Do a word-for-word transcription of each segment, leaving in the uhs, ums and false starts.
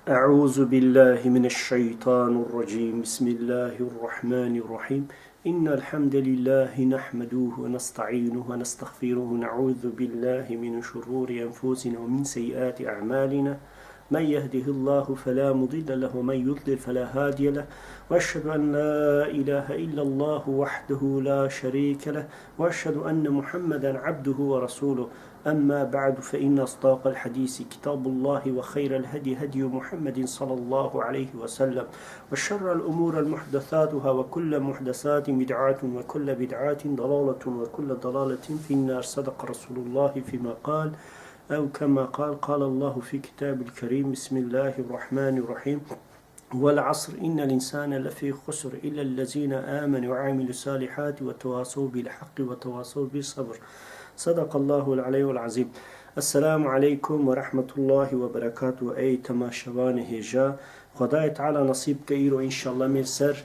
أعوذ بالله من الشيطان الرجيم. بسم الله الرحمن الرحيم. إن الحمد لله نحمده ونستعينه ونستغفره ونعوذ بالله من شرور أنفسنا ومن سيئات أعمالنا. من يهده الله فلا مضل له ومن يضلل فلا هادي له. وأشهد أن لا إله إلا الله وحده لا شريك له. وأشهد أن محمدا عبده ورسوله. أما بعد، فإن أصدق الحديث كتاب الله، وخير الهدي هدي محمد صلى الله عليه وسلم، وشر الأمور محدثاتها، وكل محدثات بدعة، وكل بدعة ضلالة، وكل ضلالة في النار. صدق رسول الله فيما قال، أو كما قال. قال الله في كتاب الكريم: بسم الله الرحمن الرحيم. والعصر إن الإنسان لفي خسر إلا الذين آمنوا وعملوا الصالحات وتواصوا بالحق وتواصوا بالصبر. صدق الله العلي العظيم. السلام عليكم ورحمة الله وبركاته. Ey temaşevanê hêja, Xwedayê Teala nasîb ke îro înşallah mê ser,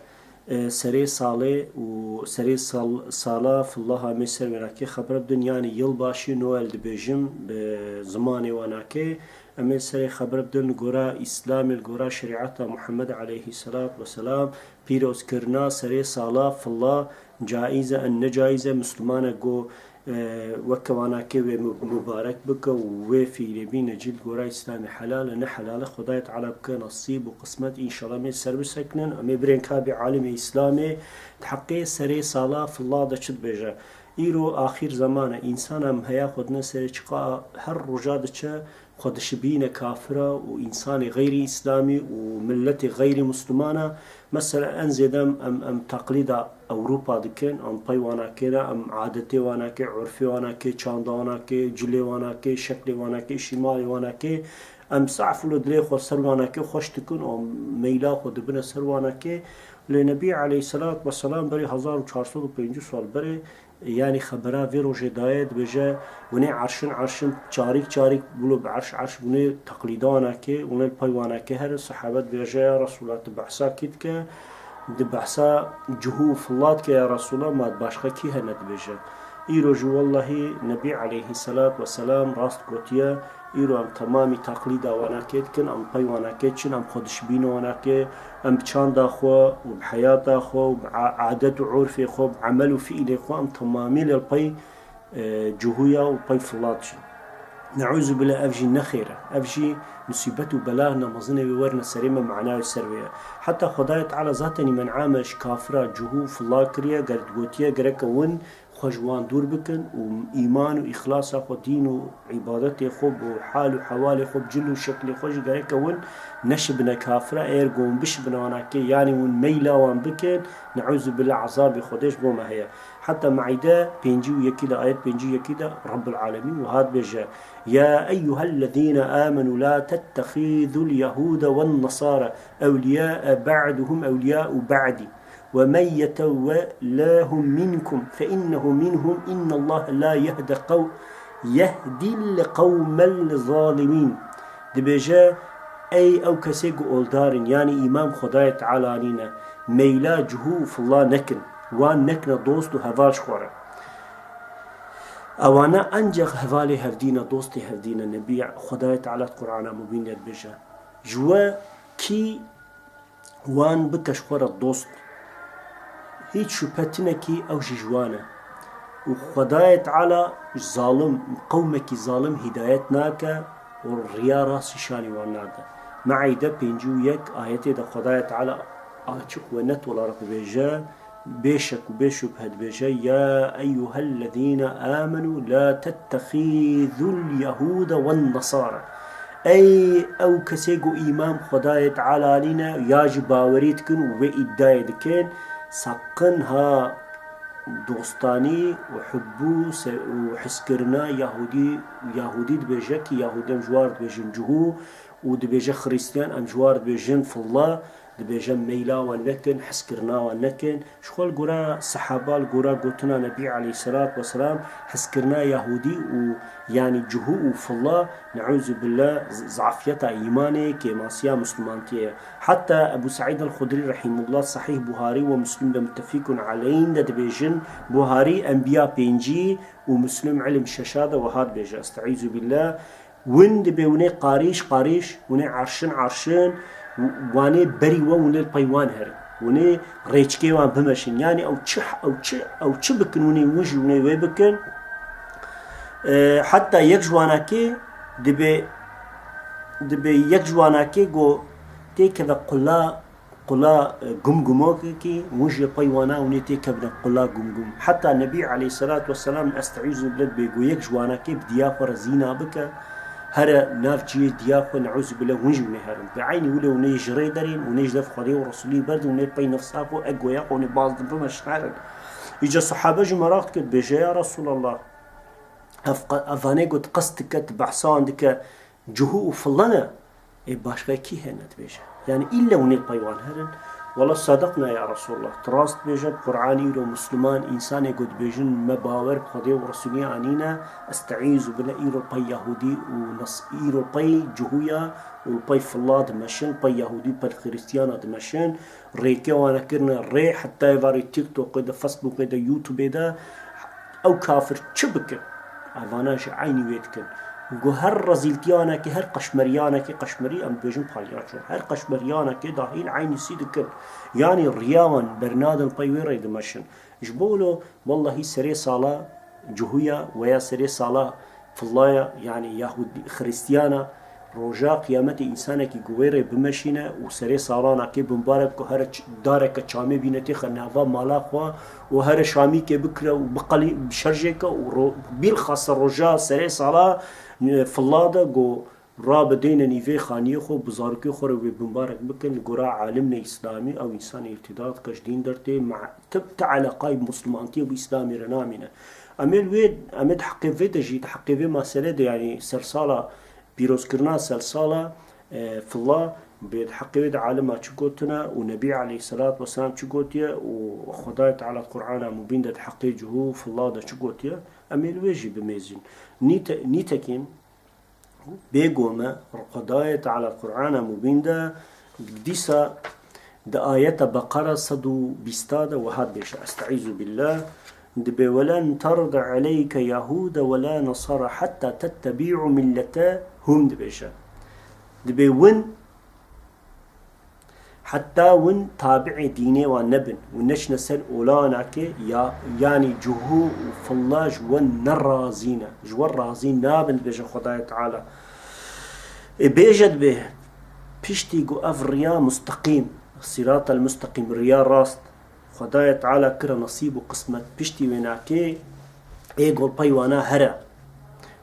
e, serê salê û serê sal-, sala fillaha mê ser wênakê xebere bidin, yanî yılbaşı, Noel dibêjim bi zimanê wanakê. Em ê serê xebir bidin li gora Îslamê, li gora şerîeta Muhammed aleyhisselat vesselam, pîrozkirina serê sala filla caiz e, ne caiz e, Mislimane go, e, weke wanakê wê mu-, mubarek bike û wê fîlê bîne cî li gora Îslamê helal e, ne helal e, Xwedayê Teala bike nasîb û qismet, înşallah mê ser bisekinin. Em ê birên ka bê alimê Îslamê di heqê serê sala filla de çi dibêje. Îro axîr zeman e, însan em heya xwe dine serê çiqa her roja diçe, xwe dişibîne kafira û însanê xeyrî îslamî û miletê xeyrî mislimana. Mesela en zêde em, em, em teqlîda Ewropa dikin, em pey wanakê re, em adetê wanakê, urfê wanakê, çanda wanakê, cilê wanakê, şeklê wanakê, şîmalê wanakê, em saf û dilê xwe ser wanakê xweş dikin û em meyla xwe dibine ser wanakê. Lê Nebî aleyhisselat vesselam berê hezar û çar sed û pêncî sal berê Yanî xebera vê rojê daye, dibêje, winê erşin erşin, çarîk çarîk, wilo bi erş erş, winê teqlîda wana kê, winê li pey wana kê herin. Sehabe dibêje, ya Resûlullah, tu behsa kî dike? Di behsa cihû û filla dike, ya Resûlullah, ma başqa kî hene dibêje. Îro jî wellahî Nebî aleyhisselat vesselam rast gotiye, Îro em temamî teqlîda wanakê dikin, em pey wanakê diçin, em xwe dişibîne wanakê, em bi çanda xwe û bi heyata xwe û bi a-, adet û urfê xwe, bi emel û fiîlê xwe, em temamî li pey, e, cihûya û pey filla diçin. Neûzubîllah, ev jî ne xêr e. Ev jî musîbet û bela ne mezin e wê werine serê me, mana wê ser wê ye. Heta Xwedayê Teala zaten îmen'a me ji kafira, cihû û filla kiriye, ger digotiye gereke win xwe ji wan dûr bikin û îman û îxlasa xwe, dîn û îbadetê xwe, bi hal û hewalê xwe, bi cil û şeklê xwe jî gereke win neşibine kafira, eger ku win bişibine wana kê, yanî win meyla wan bikin, neûzubîllah, ezabê Xwedê ji bo me heye. Heta Maîde pêncî û yekî de, ayet pêncî û yekî de Rabbul Alemin wiha dibêje, يا أيها الذين آمنوا لا تتخذوا اليهود والنصارى أولياء بعضهم أولياء بعض ومن يتولهم منكم فإنه منهم إن الله لا يهدي قو-، يهدي القوم الظالمين. Dibêje, ey ew kesê ku oldar in, yanî îman bi Xwedayê Teala nîne, meyla cihû û filla nekin, wan nekine dost û heval ji xwe re. Ewana ancak hevalê hevdî ne, dostê hevdî ne. Nebî Xwedayê Teala di Qur'ana Mubîn de dibêje, ji we kî wan bike ji xwe re dost. Hîç şüphe tine kî ew jî ji wan e. Û Xwedayê Teala zalim, qewmekî zalim hîdayet nake û riya rast jî şanî wan nade. Maîde pêncî û yek ayetê de Xwedayê Teala açiq ve net olarak dibêje, bêşek û bêşubhe dibêje, يا أيها الذين آمنوا لا تتخذوا اليهود والنصارى. Ey ew kesê ku îman bi Xwedayê Teala nîne ya jî bawerî dikin û vê îdiayê dikin, seqin ha dostanî û hubbû se-, û hizkirina Yahûdî, Yahûdî dibêje ki Yahûdî em ji wan dibêjin cihû û dibêje Xirîstiyan em ji wan dibêjin filla, dibêje meyla wan nekin, hizkirina wan nekin. Ji xwe li gora sehaba, li gora gotina Nebî aleyhisselat vesselam, hizkirina Yahûdî û yanî cihû û filla, neûzubîllah, z-, zafiyeta îmanê, kêmasiya Mislimantiyê ye. Heta Ebû Seîd el-Xudrî rehîmullah, Sahîh Buharî ve Muslim de muttefîkun aleyhîn de dibêjin, Buharî Enbiya pêncî û Muslim Îlm şeşa de wiha dibêje, Estaizu billah, Win dibê winê qarîş qarîş, winê arşin arşin, wanê berî we winê li pey wan herin. Winê rêçikê wan bimeşin. Yanî ew çi, ew çi, ew çi bikin winê win jî winê wê bikin. E, heta yek ji wanakê dibê, dibê yek ji wanakê go têkeve qula, qula, e, gumgumokekî, hûn jî pey wana hûnê têkevine qula gumgum. Heta Nebî aleyhisselatu vesselam, estaizu billah, bêgo yek ji wanakê bi diya xwe re zîna bike, here nav cihê diya xwe, neûzu billah, hûn jî hûnê herin. Bi eynî wile hûnê ji rê derên, hûnê ji dev Xwedê û Resûlî berdin, hûnê pey nefsa xwe, egoya xwe, hûnê baz dibime şerin. Îca sahabe jî meraq dikir, dibêje, ya Resûlallah, ev qe-, evanê got qest dike, tu behsa wan dike, Cihû û filla ne, ê başqa kî hene dibêje? Yanî îlle hûn ê pey wan herin. Wela sadiqna ya Resulallah. Tu rast dibêje, bi Qur'an îro Musliman, însanê ku dibêjin me bawer bi Xwedê û Resulî anîne, estaizu billah, îro pey Yahûdî û Nas-, îro pey Cihûya û pey filla dimeşin, pey Yahûdî û pey Xirîstiyana dimeşin. Rêkê wana kirine rê, heta êvarê TikTokê de, Facebookê de, YouTubeê de, ew kafir çi bikin, evana jî eynî wê dikin. Go her rezîltiyanekê, her qeşmeriyanekê, qeşmerî em dibêjin palyaço, her qeşmeriyanekê dahîl eynî sî dikin. Yanî riya wan bernadin, pey wê rê dimeşin. Ji bo wilo, wellahî serê sala Cihûya veya serê sala Fillaya, yanî Yahûdî, Xirîstiyana, roja qiyametê însanekî ku wê rê bimeşîne û serê salanakê bimbarek ku here ç-, dareke çamê bîne têxe nava mala xwe û here şamîkê bikire û biqelî-, şerjêke û ro-, bîlxasa roja serê sala, e, Filla de ku rabe deyne nîvê xaniyê xwe, bi zarokê xwe re wê bimbarek bikin, li gora alimnê îslamî ew însan îrtîda dike, ji dîn dertê, ma-, ti, ti eleqayê muslimantiyê bi îslamê re namîne. Em ê li wê, em ê di heqê vê de jî, di heqê vê mesele de, yanî sersala, pîrozkirina sersala, e, Filla, bê di heqê wê de alima çi gotine û Nebî aleyhisselatu vesselam çi gotiye û Xwedayê Teala di Qur'ana Mubîn de di heqê Cihû û Filla de çi gotiye, em ê li wê jî bimêzin. Nîte-, nîtekîn, bêgo me, Xwedayê Teala di Qur'ana Mubîn de dîsa di ayeta Beqara sed û bîsta de wiha dibêje, estaizu billah, dibê, "Welen terda aleyke Yahûde wela Nesara hetta tettebî'u milletehum," dibêje. Dibê win, heta win tabi'ê dînê wan nebin û neçine ser olanakê ya, yanî Cihû û Filla ji we nerazî ne, ji we razî nabin, dibêje Xwedayê Teala. Ê bêje dibê, piştî ku ev riya musteqîm, sîratel musteqîm, riya rast, Xwedayê Teala kire nesîb û qismet, piştî wênakê ê gol pey wana here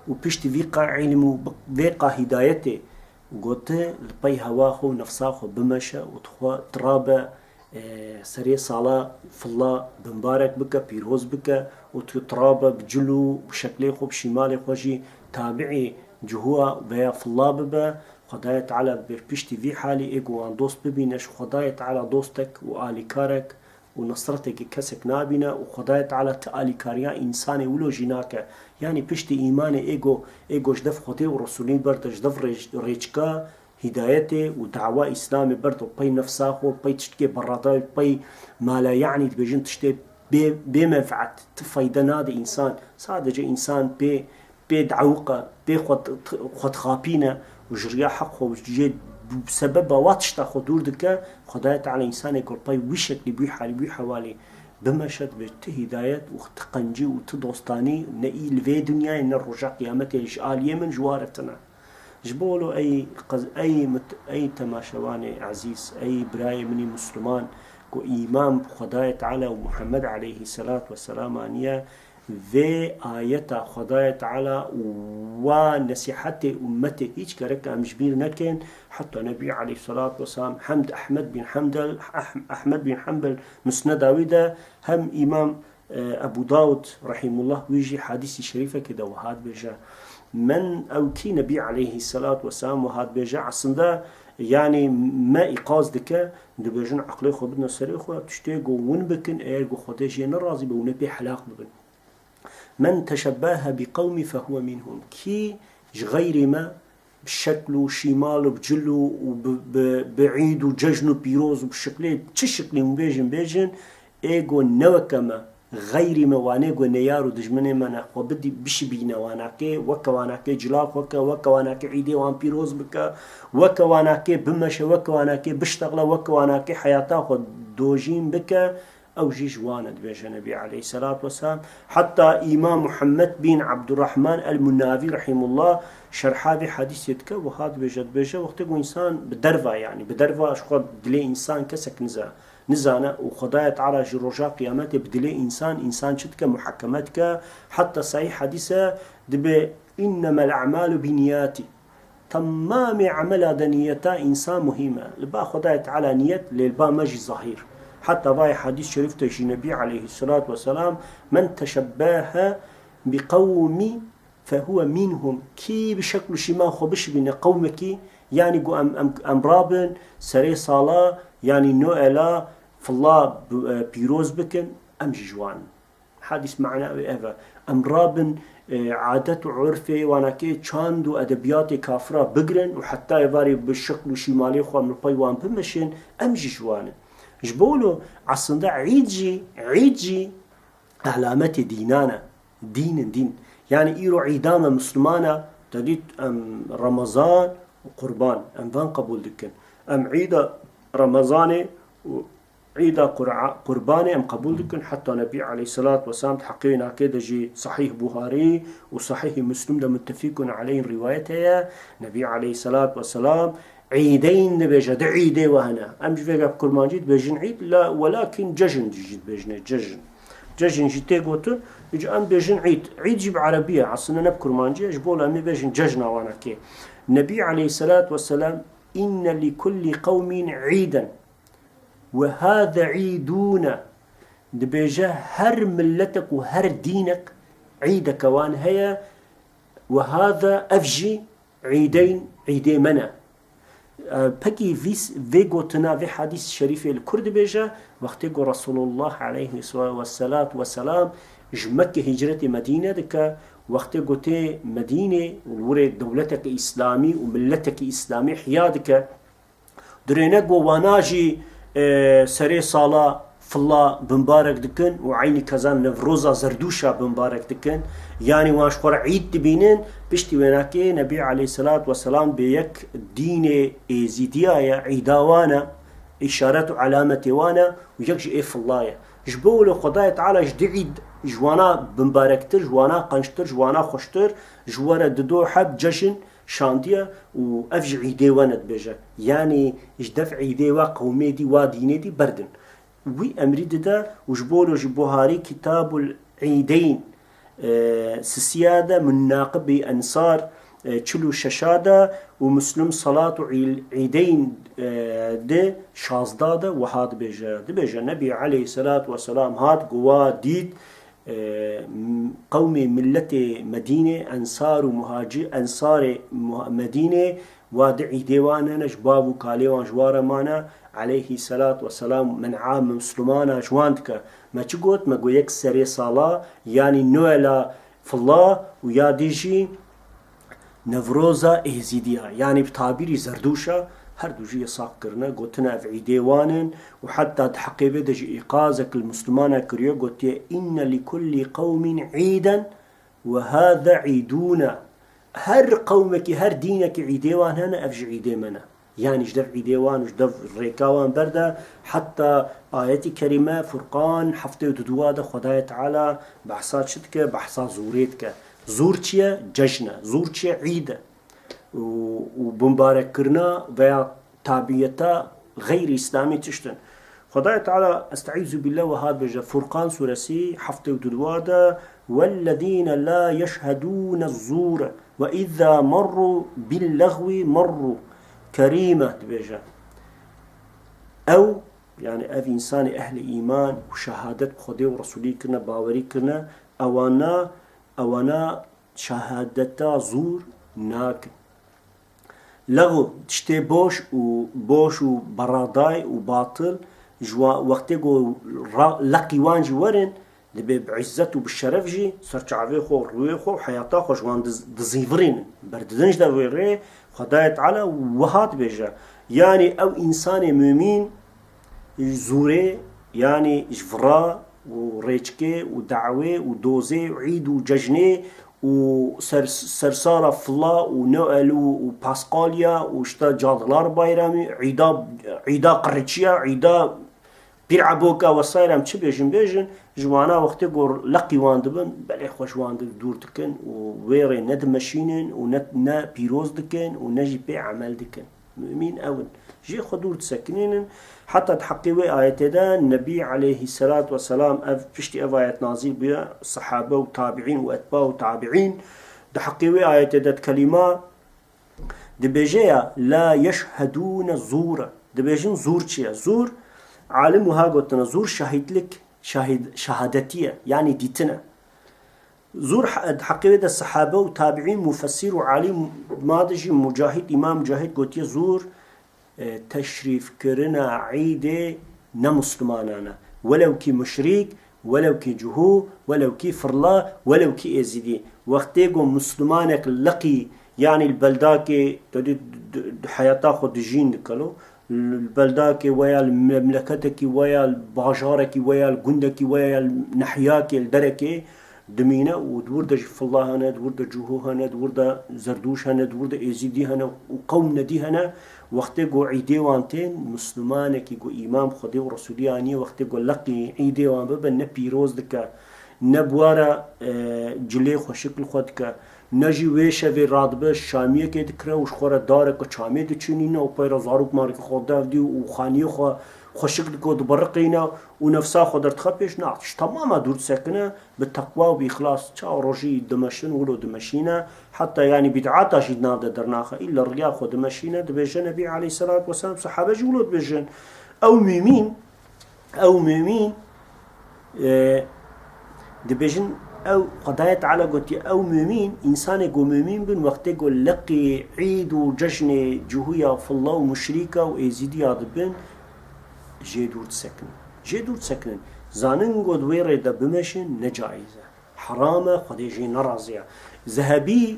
û piştî vî qa îlim û bi-, vê qa hîdayetê, gote li pey hewa xwe û nefsa xwe bimeşe û tu xwe tirabe, e, serê sala Filla bimbarek bike, pîroz bike û tu tirabe bi cil û bi şeklê xwe, bi şîmalê xwe jî tabi'ê Cihûya veya Filla bibe. Xwedayê Teala dibê piştî vî halî ê ku wan dost bibîne, ji Xwedayê Teala dostek û alîkarek û nesretekî kesek nabîne û Xwedayê Teala ti alîkariya însanê wilo jî nake. Yanî piştî îmanê ê go, ê go ji dev Xwedê û Resûlî berde, ji dev rêç-, rêçika hîdayetê û dawa Îslamê berde pey nefsa xwe, pey tiştekê berada, pey mala, yanî dibêjin tiştê bê, bê menfeet, ti feyde nade însan. Sadece însan pê pê diewqe, pê xwe, xwe dixapîne û ji riya heq xwe û jê sebeba wa tişta xwe dûr dike, Xwedayê Teala însanê ku pey wî şeklî, wî halî, wî hewalî bimeşe, dibê ti hîdayet û ti qencî û ti dostanî ne î li vê dinyayê ne roja qiyametê ji aliyê min ji wa re tune. Ji bo wilo ey qez-, ey mit-, ey temaşevanê ezîz, ey birayê min î Musliman ku îman bi Xwedayê Teala û Muhammed aleyhî selat weselam aniye, Vê ayeta Xwedayê Teala û wa nesîhetê ummetê hîç kereke em ji bîr nekin, heta Nebî aleyhisselatu vesselam hem di Ehmed bin Hanbel, Ahm-, Ehmed bin Hanbel Musneda wî de, hem Îmam, e, Ebu Dawud rahimullah wî jî hadîsî şerîfekê de wiha dibêje, Men ew kî Nebî aleyhisselatu vesselam wiha dibêje, aslında, yanî me îqaz dike, dibêjin eqlê xwe bidine serê xwe, tiştê ku win bikin, eger ku Xwedê jê nerazî be, win ê pê helak bibin. Men teşebbehe bi qewmî fehuwe minhum. Kî ji xeyrî me bi şekl û şîmal û bi cil û, û bi, bi, bi îd û cejn û pîroz û bi şiklê, çi şiklî hûn bêjin, bêjin, ê go ne weke me, Xeyrî me wanê ku neyar û dijminê me ne, xwe bidî, bişibîne wanakê, weke wanakê cila xwe ke, weke wanakê îdê wan pîroz bike, weke wanakê bimeşe, weke wanakê biştexile, weke wanakê heyata xwe dojîn bike, ew jî ji wan e, dibêje Nebî aleyhisselatu vesselam. Heta Îmam Muhammed bin Abdurrahman el-Munavî rahimullah şerha vê hadîsê dike, wiha dibêje, dibêje, wextê ku însan bi derva, yanî bi derva ji xwe dilê însan kesek niza-, nizane û Xwedayê Teala ji roja Qiyametê bi dilê însan, însan çi dike, muhakeme dike. Heta sahîh hadîs e, dibê, "Innemel a'malu binniyati." Temamê emela de niyeta însan muhîm e. Li ba Xwedayê Teala niyet, lê li ba me jî zahîr. Heta vayê hadîs şerîf de jî Nebî aleyhisselatu vesselam, "Men teşebbehe bi qewmi fehuwe minhum." Kî bi şekl û şîma xwe bişibîne qewmekî, yanî ku em, em, em rabin serê sala, yanî Noela, fila bi-, e, pîroz bikin, em jî ji wan in. Hadîs mana wê ev e. Em rabin, e, adet û urfê wanakê çand û edebiyatê kafira bigirin û heta êvarê bi şekl û şîmalê xwe em li pey wan bimeşin, em jî ji wan in. Ji bo wilo aslında îd jî, îd jî alametê dînan e. Dîn in, dîn. Yanî îro îda me Misliman e, te dît em Remezan û Qurban, em van qebûl dikin. Em îda Remezanê û îda Qur'a-, Qurbanê em qebûl dikin. Heta Nebî aleyhisselatu vesselam di heqê wê nakê de jî Sahîh Buharî û Sahîh Muslim de muttefîkun aleyh rîwayet heye. Nebî aleyhisselatu vesselam Îdeyn dibêje, di îdê we hene. Em jî vêga bi kurmancî dibêjin îd, la welakîn cejn jî dibêjine, cejn. Cejn jî tê gotin, îca em bêjin îd. Îd jî bi erebî ye, aslında ne bi kurmancî ye, ji bo em ê bêjin cejna wana kê. Nebî aleyhisselatu vesselam, "Inne li kulli qewmin îden ve hâze îdûne." Dibêje, her miletek û her dînek îdeke wan heye, "Ve hâze", ev jî, "îdeyn", îdê me ne. E, pekî vîs-, vê gotina vê hadîs şerîfê li kur dibêje, wextê ku Resulullah aleyhisselatu vesselam ji Mekke hicretê Medîne dike, wextê ku tê Medînê û li wirê dewleteke îslamî û miletekî îslamî hiya dike, Dirêne ku wana jî, e, serê sala filla bimbarek dikin û eynî keza Newroza Zerdûşa bimbarek dikin. Yanî wan ji xwe re îd dibînin, piştî wênakê Nebî aleyhisselatu vesselam bê yek dînê êzîdiya ye, îda wan e, îşaret û alametê wan e û yek jî ê filla ye. Ji bo wilo Xwedayê Teala ji di îd ji wana bimbarektir, ji wana qenctir, ji wana xweştir, ji we re dido heb cejin, şandiye û ev ji îdê we ne dibêje. Yanî ji dev îdê we qewmê dî, wa dînê dî berdin. Wî emrî dide û ji bo ji Buharî Kitabul Îdeyn, e, sisiya de, Munaqibî Ensar, e, çil û şeşa de û Muslim Salat û Îl-, Îdeyn, e, de şazda de wiha dibêje. Dibêje, Nebî aleyhisselatu vesselam hat, ku wa dît, e, m-, qewmê miletê Medînê, ensar û muhacî-, ensarê muha-, Medînê, wa di îdê wan hene, ji bav û kalê wan ji wa re mane, aleyhî selat we selam, men'a Mislumana ji wan dike. Me çi got? Me got yek serê sala, yanî Noela filla û ya dî jî Newroza Êzîdiya, yanî bi tabîrî Zerdûşa, her du jî yesaq kirine, gotine ev îdê wan in û heta di heqê vê de jî îqazek li Mislumana kiriye, gotiye, "Inne li kullî qewmîn îden ve hâze îdûna." Her qewmekî, her dînekî îdê wan hene, ev jî îdê me ne. Yanî ji dev îdê wan û ji dev rêka wan berde, heta ayetî kerîme Furqan heftê û du de Xwedayê Teala behsa çi dike? Behsa zûrê dike. Zûr çi ye? Cejn e. Zûr çi ye? Îd e. Û, û bimbarekkirina veya tabiyeta xeyrî îslamî tişt in. Xwedayê Teala, Estaizu billah, wiha dibêje, Furqan sûresî heftê û du de, "Wellezîne la yeşhedûne zûre ve izâ merrû billexwî merrû kerîme," dibêje. Ew, yanî ev însanê ehlê îman û şehadet bi Xwedê û Resûlî kirine, bawerî kirine, ewana, ewana şehadeta zûr nakin. Lexw, tiştê boş û, boş û beraday û batil, ji wa-, wextê ku ra-, leqî wan jî werin, dibê bi îzzet û bi şeref jî ser çavê xwe, rûyê xwe û heyata xwe ji wan diz-, dizîvirînin. Berdidin ji dev wê rê, Xwedayê Teala wiha dibêje. Yanî ew însanê mumîn, ji zûrê, yanî ji vira, û rêçikê û dawê û dozê û îd û cejnê û ser-, sersara fila û Noel û, û Paskalya û işte Cadılar Bayramı, îda, îda qiriçiya, îda pîr eboka vesaire em çi bêjin bêjin, ji wana wextê ku leqî wan dibin, belê xwe ji wan di-, dûr dikin û wê rê ne dimeşînin û ne, ne pîroz dikin û ne jî pê emel dikin. Mumîn ew in. Jê xwe dûr disekinînin. Heta di heqê wê ayetê de Nebî aleyhisselat vesselam ev, piştî ev ayet nazîl bûye, sehabe û tabiîn û etba û tabiîn di heqê wê ayetê de di kelîma dibêje ya, "La yeşhedûne zûre." Dibêjin zûr çi ye? Zûr, alim wiha gotine, zûr şahîdlik, şahîd-, şehadetî ye, yanî dîtin e. Zûr he-, di heqê wê de sehabe û tabiîn, mufessîr û alî ma de jî Mucahîd, Îmam Mucahîd gotiye zûr, e, teşrîfkirina îdê ne Muslimanan e. Welew kî muşrîk, welew kî cuhû, welew kî firla, welew kî êzîdî. Wextê ku Muslimanek leqî, yanî li beldakê, te dî d-, d-, heyata xwe dijîn dikelo, li beldakê we ya, li memleketekî we ya, li bajarekî we ya, li gundekî we ya, li nehiyakê, li derekê dimîne û di wir de jî filla hene, di wir de cûhû hene, di wir de zerdûş hene, di wir de êzîdî hene û qewm nedî hene. Wextê ku îdê wan tên, mislimanekî ku îman bi Xwedê û Resûlî aniye, wextê ku leqî îdê wan bibe, ne pîroz dike, ne bi wa re, e, cilê xweşik li xwe dike. Ne jî wê şevê radibe şamiyekê dikire û ji xwe re dareke çamê diçinîne û pey re zarok markê xwe dev dî û xaniyê xwe xweşik dike û dibiriqîne û nefsa xwe derdixe pêş. Na, ji temama dûr disekine, bi teqwa û bi îxlas, çawa rojî dimeşin, wilo dimeşîne, heta yanî bid'ata jî di nav de dernaxe, îlla riya xwe dimeşîne, dibêje Nebî aleyhisselatu vesselam, sehabe jî wilo dibêjin. Ew mumîn, Ew mumîn, e, dibêjin, ew Xwedayê Teala gotiye, ew mumîn, însanê ku mumîn bin, wextê ku leqî îd û cejnê cihûya filla û muşrîka û êzîdiya dibin, jê dûr disekinin. Jê dûr disekinin. Zanin ku di wê rê de bimeşin, ne caiz e. Heram e, Xwedê jê nerazî ye. Zehebî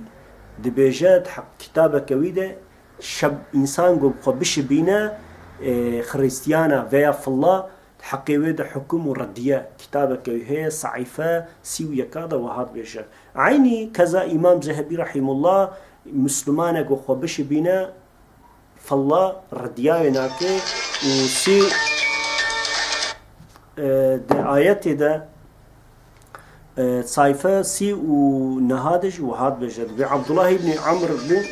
dibêje, di heq-, kitabeke wî de, şeb-, însan ku bi xwe bişibîne, e, Xirîstiyana veya filla, di heqê wê de hukum û reddiye. Kitabeke wî heye, saîfe sî û yeka de wiha dibêje. Eynî keza Îmam Zehebî rahîmullah, Mislimanek ku xwe bişibîne, filla reddiya wê nake û sî, e, di ayetê de, e, sayfe sî û neha de jî wiha dibêje, dibê Abdullah ibn Amr bin,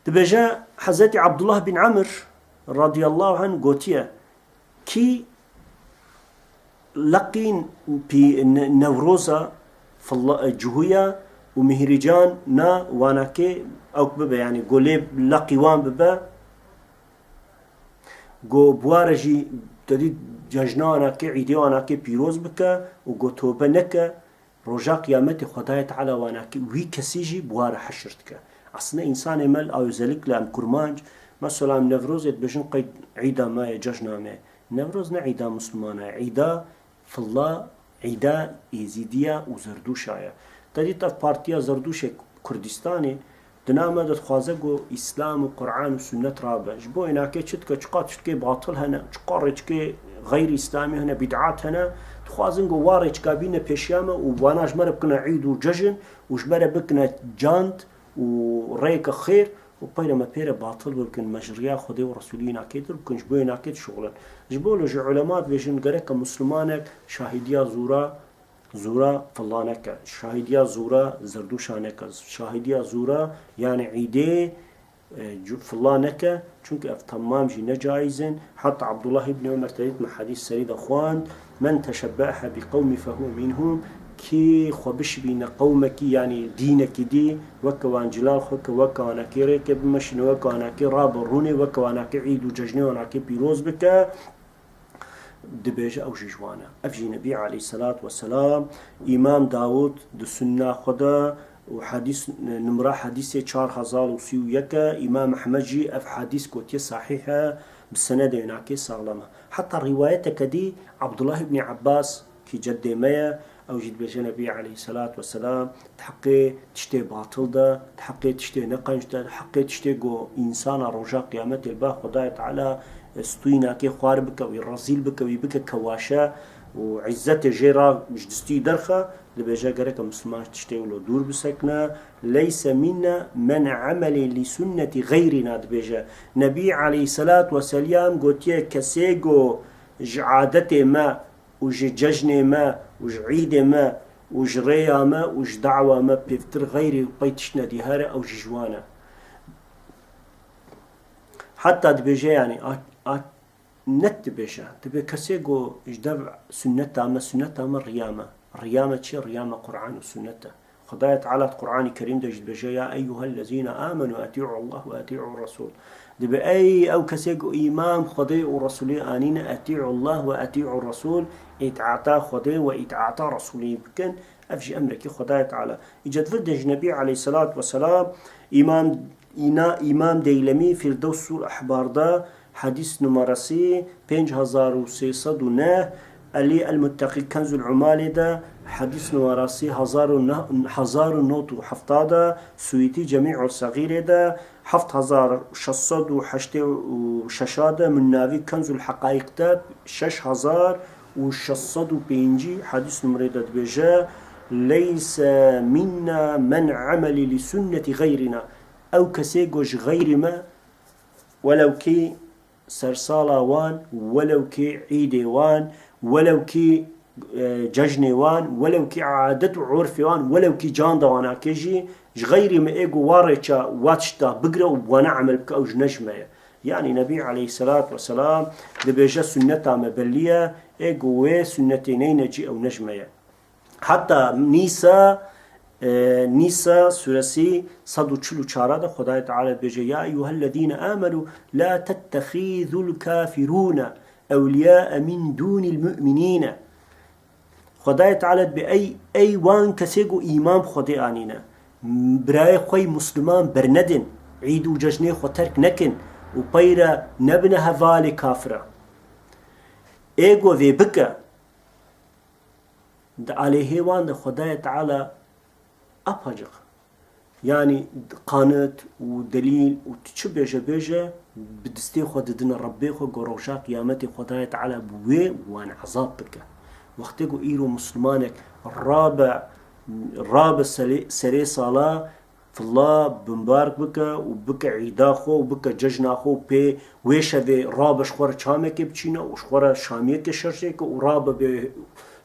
dibêje, Hezretî Abdullah bin Amr radiyallahu anh gotiye, kî leqîn pî-, ne-, Newroza, filla-, e, cihûya û Mihrîcan na wanakê ewk bibe, yanî go lê leqî wan bibe, go bi wa re jî te dî cejna wanakê, îdê wanakê pîroz bike û go tobe neke, Roja Qiyametê Xwedayê Teala wanakî wî kesî jî bi wa re heşir dike. Aslında însanê me li, a özellikle em Kurmanc, mesela em Newrozê dibêjin qey îda me ye, cejna me ye. Newroz ne îda Muslimana ye, îda filla, îda Êzîdiya û Zerdûşa ye. Te dît ev partiya Zerdûşê Kurdistanê, Di nav me de dixwaze ku Îslam û Quran û Sunnet rabe. Ji bo ênakê çi dike, çiqa tiştkê batil hene, çiqa rêçikê xeyrî Îslamî hene, bid'at hene, dixwazin ku wa rêçika bîne pêşiya me û wana ji me re bikine îd û cejn û ji me re bikine cand û rêyeke xêr û peyre me pê re batil bikin, me ji riya Xwedê û Resûlî ênakê dur bikin, ji bo ênakê dişuxulin. Ji bo lo ji ulema dibêjin gereke Muslimanek şahîdiya zûra Zûra filla neke, şahîdiya zûra zerdûşa neke, şahîdiya zûra, yanî îdê, e, cu-, filla neke, çunke ev temam jî ne caiz in. Heta Abdullah ibn Ömer te dît me hedîs serî de xwend, "Men teşebbehe bi qewmi fehuve minhum", kî xwe bişibîne qewmekî, yanî dînekî dî, weke wan cilal xwe ke, weke wanakê rêke bimeşine, weke wanakê rabe rûnê, weke wanakê îd û cejnê wanakê pîroz bike, Dibêje ew jî ji wan e. Ev jî Nebî aleyhisselat vesselam, Îmam Dawud di Sunna xwe de û hedîs, numra hedîsê çar hezar û sî û yek e, Îmam Ehmed jî ev hedîs gotiye sahîh e, bi senedê wênakê saxlem e. Heta rîwayeteke dî Abdullah ibn Abbas kî ceddê me ye, Ew jî dibêje Nebî aleyhisselatu vesselam di heqê tiştê batil de, di heqê tiştê neqenc de, di heqê tiştê ku însana roja qiyametê li ba Xwedayê Teala stûyînakê xwar bike, wî rezîl bike, wî bike kewaşe û îzzetê jê re ji destî derxe, dibêje gereke Misliman ji tiştê wilo dûr bisekine. Leyse minna men amele li sunneti xeyrina, dibêje. Nebî aleyhisselatu vesselam gotiye, kesê ku ji adetê me û ji cejnê me û ji îdê me û ji rêya me û ji dawa me pêvtir xeyrê û pey tişt nedî here, ew jî ji wan e. Heta dibêje, yanî, a, a, net dibêje. Dibê kesê ku ji dev sunneta me, sunneta me riya me. Riya me çi? Riya me Qur'an û sunnet e. Xwedayê Teala di Qur'anê Kerîm de jî dibêje, "Ya eyyuhellezîne âmenû etî'u Allah ve etî'u Resûl." Dibê, ey ew kesê ku îman Xwedê û Resûlê anîne, etî'u Allah ve etî'u Resûl, îtaata Xwedê ve îtaata Resûlê bikin. Ev jî emrekî Xwedayê Teala. Îca di vir de jî Nebî aleyhisselatu vesselam, Îmam, îna, Îmam Deylemî Firdewsul Ehbar de, Hedîs numarasî pênc hezar û sê sed û neh, Elî El-Muttaqî Kenzul Umalê de, hedîs numarasî hezar û neh, hezar û nod û hefta de, Suyutî Cemî'u Segîrê de, heft hezar şeş sed û heştê û şeş de, Munnavî Kenzul Heqaîq de, şeş hezar û şeş sed û pêncî hedîs numarê de dibêje, "Leyse minna men amele li sunneti xeyrina." Ew kesê ku ji xeyrî me, welew kî sersala wan, welew kî îdê wan, welew kî, e, cejnê wan, welew kî adet û urfê wan, welew kî can de wana kê jî, ji xeyrî me ê ku wa rêça wa tişta bigire û bi wana emel bike, ew ji ne ji me ye. Yanî Nebî aleyhisselatu vesselam dibêje, sunneta me belî ye, ê ku wê sunnetê neyne cî, ew ne ji me ye. Heta Nîsa, e, Nîsa suresi sed û çil û çar de Xwedayê Teala dibêje, "Ya eyyuhellezîne âmenû la tettexîzul kafirûne ewliyâe min dûnil mu'minîne." Xwedayê Teala dibê, ey, ey wan kesê ku îman bi Xwedê anîne, birayê xwe yî Musliman bernedin, îd û cejnê xwe terk nekin û peyre nebine hevalê kafira. Ê ku vê bike, di aleyhê wan de Xwedayê Teala apaciq, yanî, qanit û delîl û tu çi bêje bêje, bi distê xwe didine Rebbê xwe, ku roja qiyametê Xwedayê Teala bi wê wan ezab bike. Wextê ku îro Muslimanek rabe, rabe serê, serê sala, filla bimbark bike û bike îda xwe û bike cejna xwe û pê wê şevê rabe ji xwe re çamekê biçîne û ji xwe re şamiyekê şerşê ke û rabe bê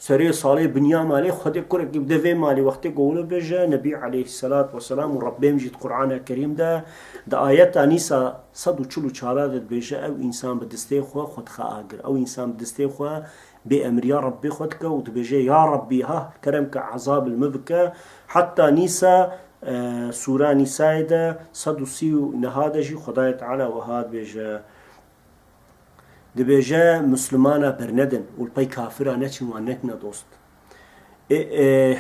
serê salê binya malê, Xwedê kurekî bide vê malê. Wextê ku wilo bêje, Nebî aleyhisselatu vesselam û Rebbê min jî di Qur'ana Kerîm de, di ayeta Nîsa sed û çil û çar de dibêje, ew însan bi distê xwe xwe dixe agir. Ew însan bi distê xwe bêemriya Rebbê xwe dike û dibêje, ya Rebbî, ha, kerem ke ezab li min bike. Heta Nîsa, e, Sûra Nîsayê de sed û sî û neha de jî Xwedayê Teala wiha dibêje, dibêje, Muslimana bernedin û li pey kafira neçin, wan nekine dost. Ê, ê,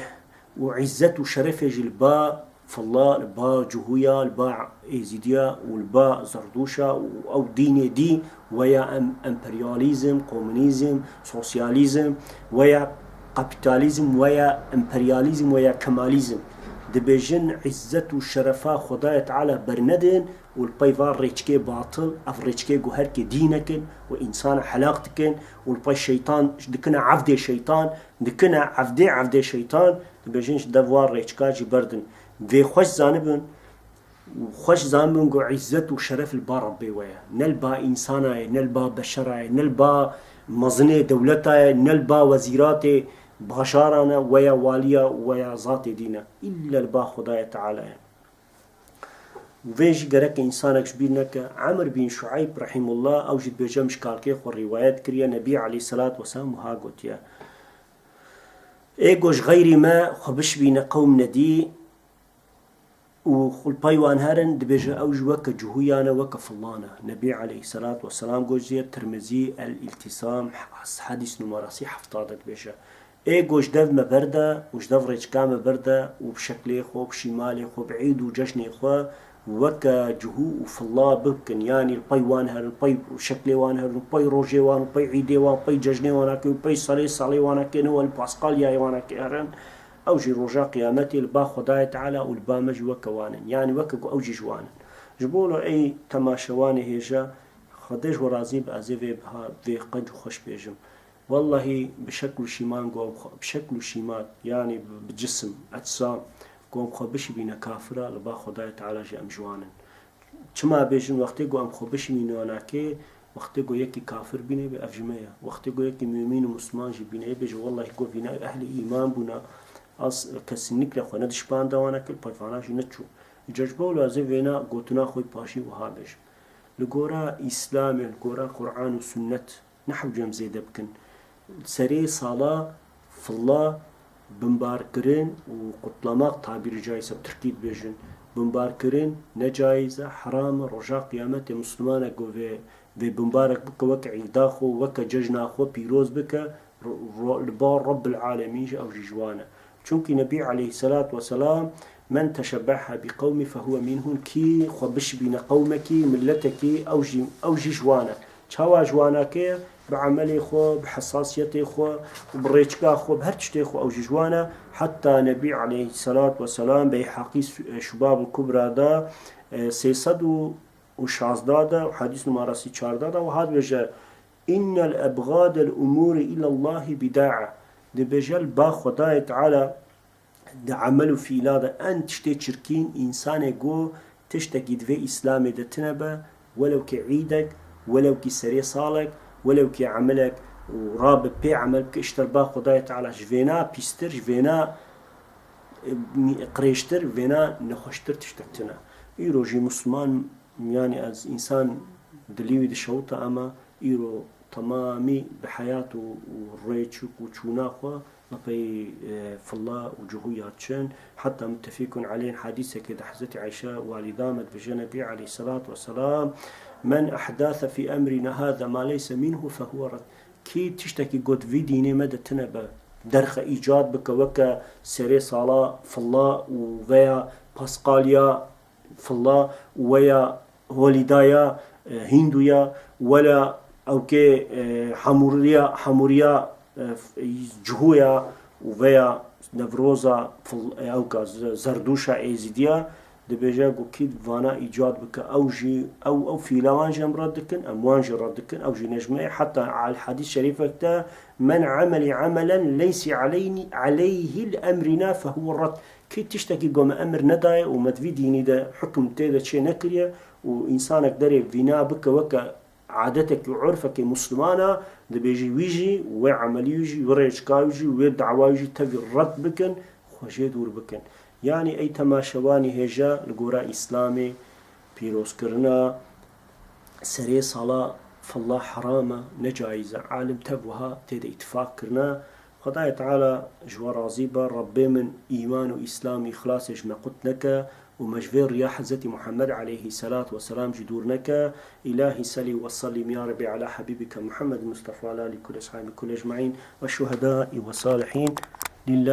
û îzzet û şerefê jî li ba filla, li ba Cihûya, li ba Êzîdiya û li ba Zerdûşa û ew dînê dî, weya em-, emperyalîzm, komunîzm, sosyalîzm, weya kapîtalîzm, weya emperyalîzm, weya kemalîzm. Dibêjin îzzet û şerefa Xwedayê Teala bernedin û li pey va rêçikê batil, ev rêçikê ku herkê dî nekin û însana helak dikin û li pey şeytan dikine evdê şeytan, dikine evdê evdê şeytan, dibêjin ji dev wa rêçika jî berdin. Vê xweş zanibin, xweş zanibin ku îzzet û şeref li ba Rebbê we ye. Ne li ba însana ye, ne li ba beşera ye, ne li ba mezinê dewleta ye, ne li ba wezîratê bajaran e, weya waliya, weya zatê dîn e. Îlle li ba Xwedayê Teala ye. Vê jî gerek însanek ji bîr neke. Emr bin Şueyb rehîmullah, ew jî dibêje, min ji kalkê xwe rîwayet kiriye, Nebî aleyhisselatu vesselam wiha gotiye, ê ku ji xeyrî me xwe bişibîne qewm nedî û xwe li pey wan herin, dibêje, ew jî weke Cihûyan e, weke fillan e. Nebî aleyhisselatu vesselam gotiye, Tirmizî, El-Îltîsam, hedîs numarasî hefta de dibêje, ê ku ji dev me berde û ji dev rêçika me berde û bi şeklê xwe, bi şîmalê xwe, bi îd û cejnê xwe weke cihû û filla bikin, yanî li pey wan herin, pey şeklê wan herin, pey rojê wan, pey îdê wan, pey cejnê wan ake, pey serê salê wan ake, ne wek li Paskalyayê wan ake herin. Ew jî roja qiyametê li ba Xwedayê Teala û li ba me jî weke wan in. Yanî weke ku ew jî ji wan in. Ji bo lo ey temaşewanê hêja, Xwedê ji we razî be, ez ê vê biha, vê qenc û xweş bêjim. Wellahî bi şekl û şîman gom xwe, bi şekl û şîman, yanî bi, bi cisim, ecsa, gom xwe bişibîne kafira, li ba Xwedayê Teala jî em ji wan in. Çima bêjin, wextê ku em xwe bişibîne wanakê, wextê ku yekî kafir bîne bê, ev ji me ye. Wextê ku yekî mumîn û musliman jî bîne, ê bêje, wellahî ku vîna ehlî îman bûna, ez kesinlikle xwe ne dişpan de wanakê, li pey vana jî neçû. Îca ji bo lazê vêna gotina xwe paşî wiha bêjim. Li gora Îslamê, li gora Qur'an û Sunnet, ne hewce em zêde bikin. Serê sala filla bimbarkirin û qutlamak, tabîrî caîz e bi tirkî dibêjin, bimbarkirin ne caîz e, heram e. Roja qiyametê Muslimanek ku vê, vê bimbarek bike weke îda xwe, weke cejna xwe pîroz bike, ro-, ro-, li ba Rabbil Alemîn jî ew jî ji wan e. Çunkî Nebî aleyhisselatu vesselam, "Men teşebbeha bi qewmi fehuve minhum", kî xwe bişibîne qewmekî, miletekî, ew jî, ew jî ji wan e. Çawa ji wan e? Bi emelê xwe, bi hesasiyetê xwe, bi rêçika xwe, bi her tiştê xwe ew jî ji wan e. Heta Nebî aleyhisselatu vesselam, Beyhaqî Şubabul Kubra de, e, sê sed û şazda de, hadîs numara sî çardeh de, wiha dibêje, "Innel ebgadel umûri ilallahi bida'a." Dibêje, li ba Xwedayê Teala di emel û fiîla de en tiştê çirkîn, însanê ku tiştekî di vê Îslamê de tine be, welew kî îdek, welew kî serê salek, welew kî emelek û rabe pê emel bike, îşte li ba Xwedayê Teala ji vêna pîstir, ji vêna, e, qirêjtir, vêna nexweştir tiştek tine. Îro jî Musliman, yanî ez însan dilî wî dişewite, ama îro temamî bi heyat û, û rêçik û çûna xwe li pey, e, filla û cihûya çin. Heta muttefîkun aleyh, hadîsekê de Hezretî Ayşe walîda me dibêje, Nebî aleyhisselatu vesselam, "Men ehdase fî emrîna hâza ma leyse minhu fehuve red." Kî tiştekî got vî dînê me de tine be, derxe îcad bike weke serê sala filla û veya Paskalya filla û weya holîdaya, e, Hîndû ya, wela ewkê, e, hemûriya, hemûriya, e, f-, cihû ya û veya Newroza fil-, e, ewka z-, Zerdûşa Êzîdiya, dibêje ku kî vana îcad bike, ew jî, ew, ew fîla wan jî em red dikin, em wan jî red dikin, ew jî ne ji me ye. Heta al hadîs şerîfek de, "Men amele amelen leyse aleyni, aleyhi emrina fehuve red." Kî tiştekî ku me emir nedaye û me di vî dînî de hukm tê de çê nekiriye û însanek derê vîna bike weke adetekî û urfekê Muslimana, dibêjî wî jî, wê emelî wî jî, wê rêçika wî jî, wê dawa wî jî tevî red bikin, xwe jê dûr bikin. Yanî ey temaşevanî hêja, li gora Îslamê pîrozkirina serê sala filla heram e, ne caîz e. Alim tev wiha tê de îtifaq kirine. Xwedayê Teala ji we razî be. Rebbê min, îman û Îslam û îxlasê ji me qut neke û me ji vê riya Hezretî Muhammed aleyhisselatu vesselam jî dûr neke. Îlahî selî ve sellim ya Rebbî ala Habîbike Muhammed Mustafa, ala alî kul eshabî kul ecmaîn ve şuhedâî ve salihîn. Lillah.